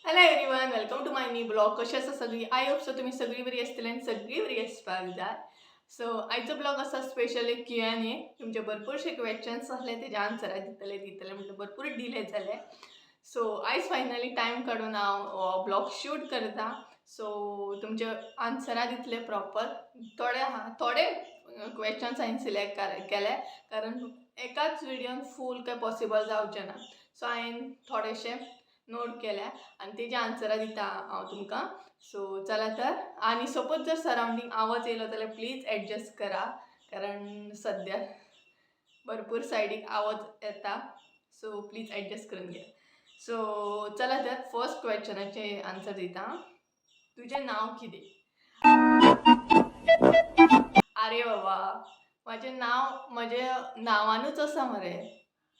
Hello everyone, welcome to my new vlog. कशी आसा सगळी? I hope so तुमी सगळी बरी आसतली आनी सगळी बरी आसपाक जाय. सो आयचो ब्लॉग आसा स्पेशल एक क्यू एन ए. तुमचे भरपूरशे क्वेश्चन्स आसले, तेजे आन्सरां दितले दितले म्हटल्यार भरपूर डिले जाले. सो आयज फायनली टायम काडून हांव ब्लॉग शूट करता. सो तुमचे आन्सरां दितले प्रॉपर. थोडे आहा, थोडे क्वेश्चन्स हांवें सिलेक्ट केले, कारण एकाच विडियोन फूल काय पॉसिबल जावचें ना. सो हांवें थोडेशे नोट केल्या आनी तेजे आन्सरां दिता हांव तुमकां. सो चला तर. आनी सपोज जर सरावंडींग आवाज येयलो जाल्यार प्लीज एडजस्ट करा, कारण सद्या भरपूर सायडीक आवाज येता. सो प्लीज एडजस्ट करून घे. सो चला तर, फर्स्ट क्वेश्चनाचे आन्सर दिता. तुजें नांव कितें? आरे बाबा, म्हाजें नांव म्हज्या नांवानूच आसा मरे.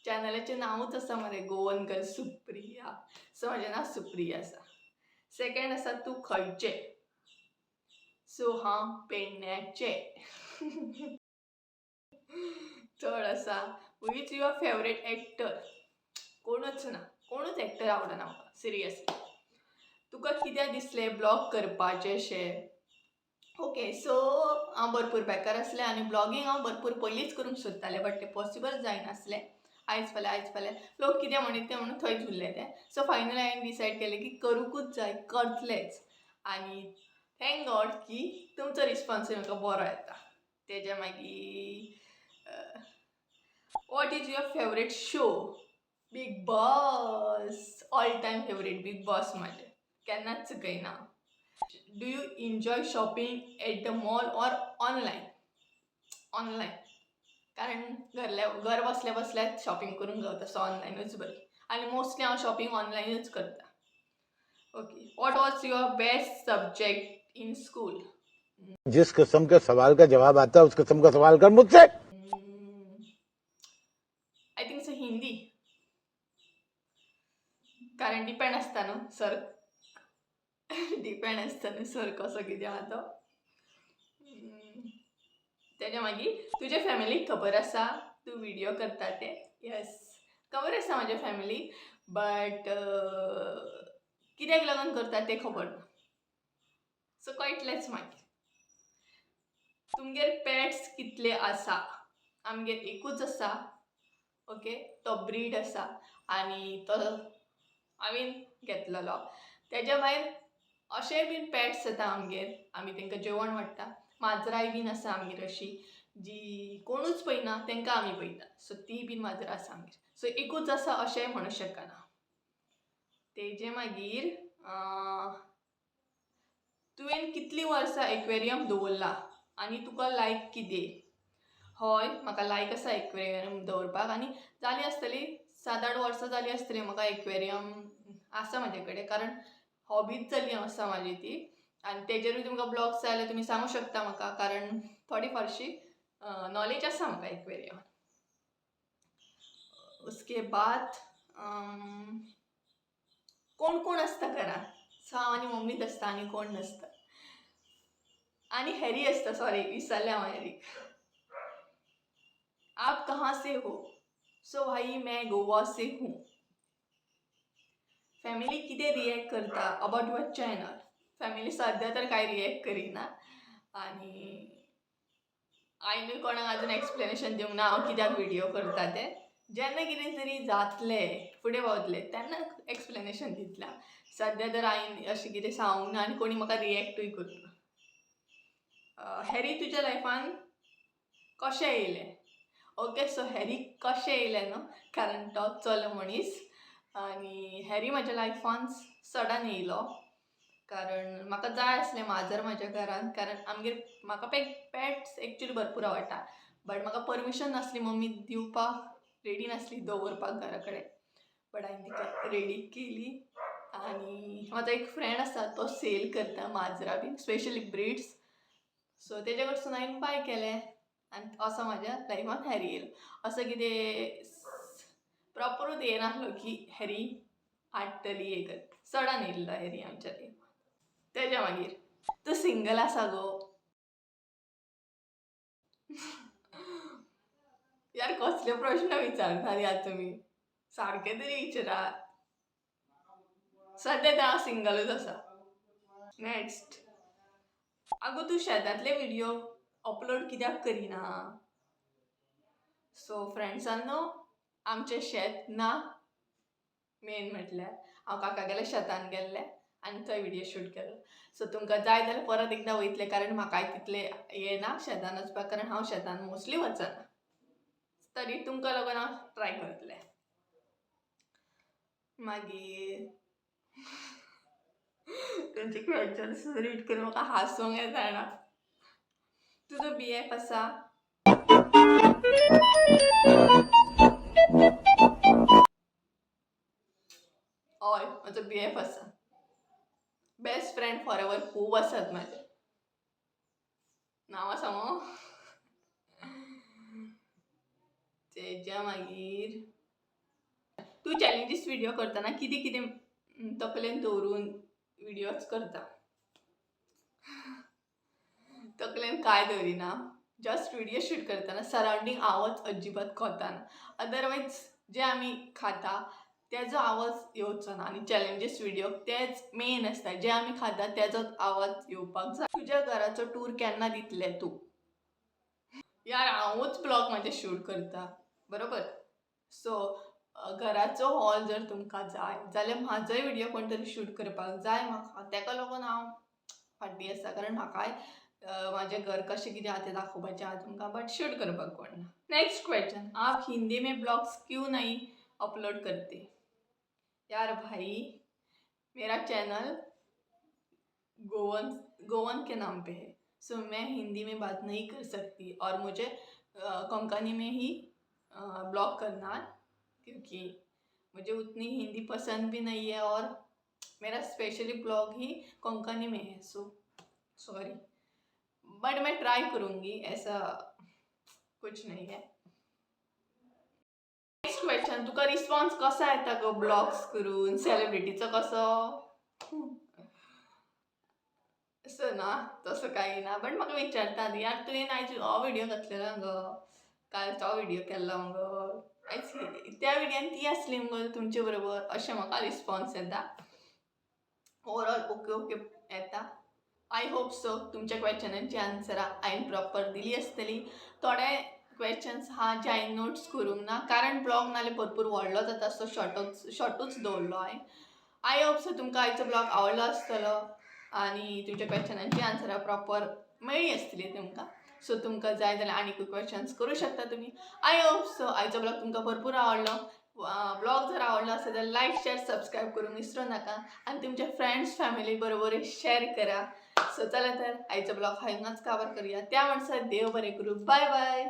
चॅनलाचें नांवूच आसा मरे, गोवन गर्ल सुप्रिया. सो म्हाजें नांव सुप्रिया आसा. सेकंड आसा, तूं खंयचें? सो हांव पेडण्याचें. थर्ड आसा, who is your favourite actor? कोणूच ना, कोणूच एक्टर आवडना म्हाका सिरियसली. तुका कित्याक दिसलें ब्लॉग करपाचें शें? ओके, सो हांव भरपूर बेकार आसलें आनी ब्लॉगींग हांव भरपूर पयलींच करूंक सोदतालें, बट तें पॉसिबल जायनासलें. आयज फाल्यां, आयज फाल्यां, लोक कितें म्हणीत तें म्हणून थंयच उरलें तें. सो फायनली हांवें डिसायड केलें की करुंकूच जाय, करतलेंच. आनी thank God की तुमचो रिस्पोन्सूय म्हाका बरो येता. तेज्या मागीर, what is your favourite show? Bigg Boss, all time favourite Bigg Boss म्हाजें, केन्नाच चुकयना. Do you enjoy shopping at the mall or online? Online, कारण घरल्या घर बसल्या बसल्याच शॉपिंग करूंक गावता. सो ऑनलायनूच बरी आनी मोस्टली हांव शॉपिंग ऑनलायनूच करता. Okay, what was your best subject in school? जिस किस्म के सवाल का जवाब आता है, उस किस्म का सवाल कर मुझसे. I think so Hindi, कारण डिपेंड आसता न्हू सर, डिपेंड आसता न्हू सर कसो कितें आहा तो. तेज्या मागीर, तुज्या फॅमिलीक खबर आसा तूं विडियो करता ते? येस, खबर आसा म्हाज्या फॅमिलीक, बट कित्याक लागून करता तें खबर ना. सो कळटलेंच मागीर. तुमगेर पेट्स कितले आसा? आमगेर एकूच आसा. ओके, तो ब्रीड आसा आनी तो हांवें घेतलेलो. तेज्या भायर अशेय बीन पेट्स येता आमगेर, आमी तांकां जेवण वाडटा. माजराय बीन आसा आमगेर अशी जी कोणूच पळयना, तांकां आमी पळयता. सो ती बीन माजरां आसा आमगेर. सो एकूच आसा अशेंय म्हणूंक शकना. तेजे मागीर, तुवें कितलीं वर्सां एक्वेरियम दवरला आनी तुका लायक कितें? हय, म्हाका लायक आसा एक्वेरियम दवरपाक आनी जाली आसतली 7-8 वर्सां जालीं आसतलीं म्हाका एक्वेरियम आसा म्हाजे कडेन, कारण हॉबीच जाल्ली आसा म्हाजी ती. आनी तेजेरूय तुमकां ब्लॉग्स जाय जाल्यार तुमी सांगूं शकता म्हाका, कारण थोडी फारशी नॉलेज आसा म्हाका एक्वेरियम. उसके बाद, कोण कोण आसता घरान? सो हांव आनी मम्मीच आसता आनी कोण नासता. आनी हॅरी आसता. सॉरी, विसरलें हांव हॅरीक. आप कहाँ से हो? सो भाई, मैं गोवा से हूँ. फॅमिली कितें रिएक्ट करता अबाउट your channel? Family सद्या तर कांय रिएक्ट करिना आनी हांवेनूय कोणाक अजून एक्सप्लेनेशन दिवंक ना हांव कित्याक विडियो करता तें. जेन्ना कितें तरी जातलें, फुडें पावतलें, तेन्ना एक्सप्लेनेशन दितलें. सद्या तर हांवें अशें कितें सांगूंक ना आनी कोणी म्हाका रिएक्टूय करूंक ना. हॅरी तुज्या लायफान कशें येयलें? ओके, सो हॅरी कशें येयलें न्हू, कारण तो चलो मनीस आनी हॅरी म्हाज्या लायफान सडन येयलो, कारण म्हाका जाय आसलें माजर म्हाज्या घरान. कारण आमगेर म्हाका पेट्स एक्चुली भरपूर आवडटा, बट म्हाका परमिशन नासली, मम्मी दिवपाक रेडी नासली दवरपाक घरा कडेन. बट हांवें तिका रेडी केली. आनी म्हाजो एक फ्रेंड आसा, तो सेल करता माजरां बीन, स्पेशली ब्रिड्स. सो तेज्या कडसून हांवें बाय केलें आनी असो म्हाज्या लायफान हॅरी येयलो. असो कितें प्रॉपरूच हें नासलो की हॅरी हाडटली हें कर. सडन येयल्लो हॅरी आमच्या लायफान. तेज्या मागीर, तूं सिंगल आसा गो? यार, कसले प्रश्न विचारता यार तुमी? सारके तरी विचारात. सद्या तर हांव सिंगलूच आसा. नेक्स्ट, आगो तूं शेतांतले व्हिडिओ अपलोड कित्याक करिना? सो फ्रेंड्सांनो, आमचें शेत ना. मेन म्हटल्यार हांव काकागेल्या शेतान गेल्लें आनी थंय व्हिडिओ शूट केलो. सो तुमकां जाय जाल्यार परत एकदां वयतलें, कारण म्हाकाय तितलें येना शेतान वचपाक, कारण हांव शेतान मोस्टली वचना. तरी तुमकां लागून हांव ट्राय करतलें. मागीर तेंचे क्वेश्चन्स रीड करून म्हाका हांसूंक येता जाणा. तुजो बीएफ आसा? हय, म्हजो बीएफ आसा. बेस्ट फ्रेंड फॉर एवर खूब आसात म्हाजे. नांवां सांगू? तेज्या मागीर, तूं चॅलेंजीस व्हिडिओ करतना कितें कितें तकलेन दवरून व्हिडियोज करता? तकलेन कांय दवरिना. जस्ट व्हिडिओ शूट करतना सरावंडींग आवाज अजिबात कोताना. अदरवायज जे आमी खाता तेजो आवाज येवचो ना आनी चॅलेंजीस व्हिडिओ तेच मेन आसता. जे आमी खाता तेजोच आवाज येवपाक जाय. तुज्या घराचो टूर केन्ना दितले तूं? यार, हांवूच ब्लॉग म्हाजे शूट करता, बरोबर? सो घराचो हॉल जर तुमकां जाय जाल्यार म्हाजोय व्हिडिओ कोण तरी शूट करपाक जाय म्हाका. तेका लागून हांव फाटीं आसा, कारण म्हाकाय म्हाजें घर कशें कितें आहा तें दाखोवपाचें आहा तुमकां, बट शूट करपाक कोण ना. नेक्स्ट क्वेश्चन, आप हिंदी में ब्लॉग्स क्यों नहीं अपलोड करते? यार भाई, मेरा चैनल गोवन गोवन के नाम पे है, सो मैं हिंदी में बात नहीं कर सकती और मुझे कोंकणी में ही ब्लॉग करना है, क्योंकि मुझे उतनी हिंदी पसंद भी नहीं है और मेरा स्पेशली ब्लॉग ही कोंकणी में है. सो सॉरी, बट मैं ट्राई करूँगी, ऐसा कुछ नहीं है. नेक्स्ट क्वेश्चन, तुका रिस्पॉन्स कसा येता गो ब्लॉग्स करून, सेलिब्रिटीचो कसो? असं ना, तसं काही ना, बट म्हाका विचारतात, यार, तुवें आयज हो व्हिडिओ घातलेलो गो, काल तो व्हिडिओ केल्लो मुगो, आयज त्या व्हिडियोन ती आसली मुगो तुमचे बरोबर, अशें म्हाका रिस्पॉन्स येता. ओवरऑल ओके ओके येता. I hope so तुमच्या क्वेश्चनांची आन्सरां हांवें प्रॉपर दिली आसतली. थोडे क्वेश्चन्स हा जे हांवें नोट्स करूंक ना, कारण ब्लॉग नाल्यार भरपूर व्हडलो जाता, सो शॉर्टूच शॉर्टूच दवरलो हांवें. I hope so तुमकां आयचो ब्लॉग आवडलो आसतलो आनी तुमच्या क्वेश्चनांची आन्सरां प्रॉपर मेळ्ळी आसतली तुमकां. सो तुमकां जाय जाल्यार आनीकूय क्वेश्चन्स करूं शकता तुमी. I hope so आयचो ब्लॉग तुमकां भरपूर आवडलो. ब्लॉग जर आवडलो आसत जाल्यार लायक, शेअर, सबस्क्रायब करूंक विसरूं नाका आनी तुमच्या फ्रेंड्स फॅमिली बरोबर शेअर करा. सो चला तर, आयचो ब्लॉग हांगाच कवर करूया. त्या म्हणसर देव बरें करूं. बाय बाय.